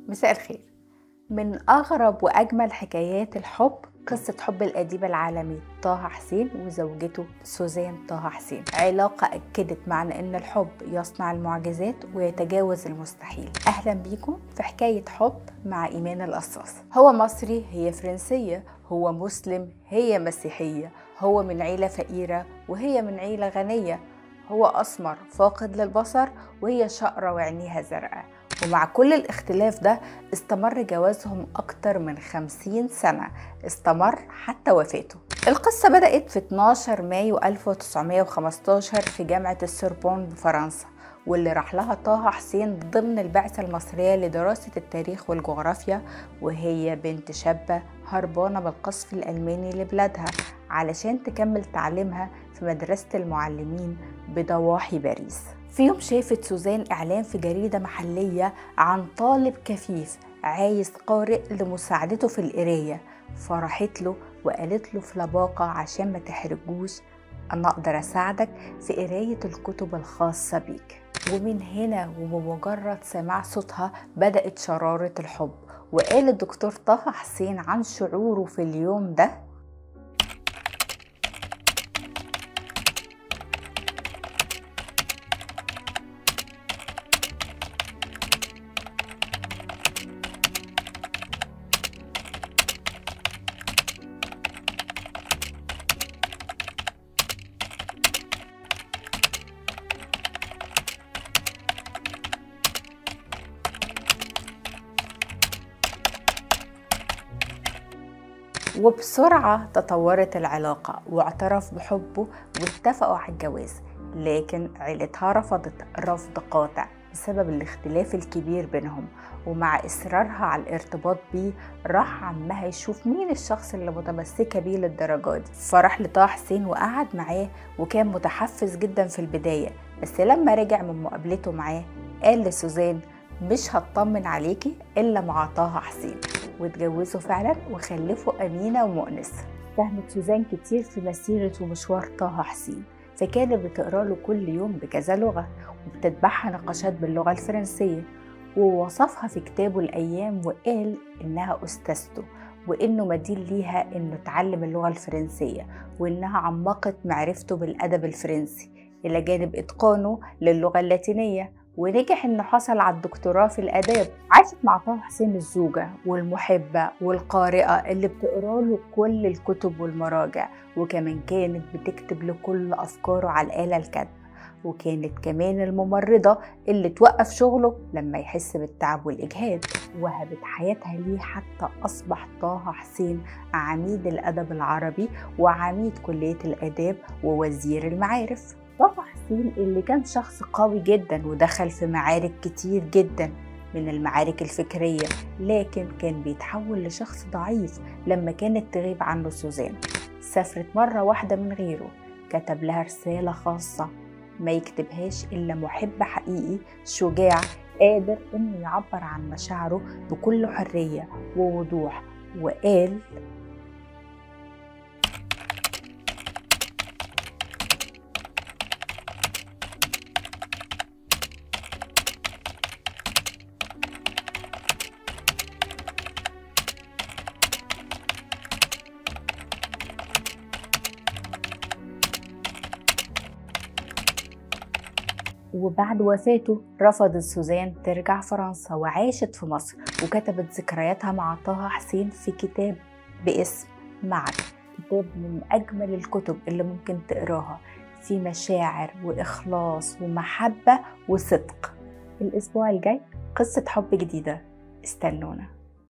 مساء الخير. من أغرب وأجمل حكايات الحب قصة حب الأديب العالمي طه حسين وزوجته سوزان طه حسين، علاقة أكدت معنى أن الحب يصنع المعجزات ويتجاوز المستحيل. أهلا بيكم في حكاية حب مع إيمان القصاص. هو مصري، هي فرنسية، هو مسلم، هي مسيحية، هو من عيلة فقيرة وهي من عيلة غنية، هو أسمر فاقد للبصر وهي شقرة وعينيها زرقاء. ومع كل الاختلاف ده استمر جوازهم أكتر من 50 سنة، استمر حتى وفاته. القصة بدأت في 12 مايو 1915 في جامعة السوربون بفرنسا، واللي راح لها طه حسين ضمن البعثة المصرية لدراسة التاريخ والجغرافيا، وهي بنت شابة هربانة بالقصف الألماني لبلادها علشان تكمل تعليمها في مدرسة المعلمين بضواحي باريس. في يوم شافت سوزان إعلان في جريدة محلية عن طالب كفيف عايز قارئ لمساعدته في القراية، فراحت له وقالت له في لباقة عشان ما تحرجوش، أنا أقدر أساعدك في قراية الكتب الخاصة بيك. ومن هنا وبمجرد سماع صوتها بدأت شرارة الحب. وقال الدكتور طه حسين عن شعوره في اليوم ده: وبسرعة تطورت العلاقة واعترف بحبه واتفقوا على الجواز، لكن عيلتها رفضت رفض قاطع بسبب الاختلاف الكبير بينهم. ومع إصرارها على الارتباط بيه راح عمها يشوف مين الشخص اللي متمسكة بيه للدرجة دي، فراح لطه حسين وقعد معاه، وكان متحفز جدا في البداية، بس لما رجع من مقابلته معاه قال لسوزان: مش هطمن عليكي إلا مع طه حسين. واتجوزوا فعلا وخلفوا أمينة ومؤنس. ساهمت سوزان كتير في مسيرة ومشوار طه حسين، فكانت بتقرأ له كل يوم بكذا لغة وبتتبعها نقاشات باللغة الفرنسية، ووصفها في كتابه الأيام وقال إنها أستاذته، وإنه مدين ليها إنه اتعلم اللغة الفرنسية، وإنها عمقت معرفته بالأدب الفرنسي إلى جانب إتقانه للغة اللاتينية، ونجح إنه حصل على الدكتوراه في الآداب. عاشت مع طه حسين الزوجة والمحبة والقارئة اللي بتقرأ له كل الكتب والمراجع، وكمان كانت بتكتب له كل أفكاره على الآلة الكاتبة، وكانت كمان الممرضة اللي توقف شغله لما يحس بالتعب والإجهاد. وهبت حياتها ليه حتى أصبح طه حسين عميد الأدب العربي وعميد كلية الآداب ووزير المعارف. طه حسين اللي كان شخص قوي جدا ودخل في معارك كتير جدا من المعارك الفكرية، لكن كان بيتحول لشخص ضعيف لما كانت تغيب عنه سوزان. سافرت مرة واحدة من غيره، كتب لها رسالة خاصة ما يكتبهاش إلا محب حقيقي شجاع قادر إنه يعبر عن مشاعره بكل حرية ووضوح، وقال: وبعد وفاته رفضت سوزان ترجع فرنسا وعاشت في مصر، وكتبت ذكرياتها مع طه حسين في كتاب باسم معك، كتاب من أجمل الكتب اللي ممكن تقراها، في مشاعر وإخلاص ومحبة وصدق. الأسبوع الجاي قصة حب جديدة، استنونا.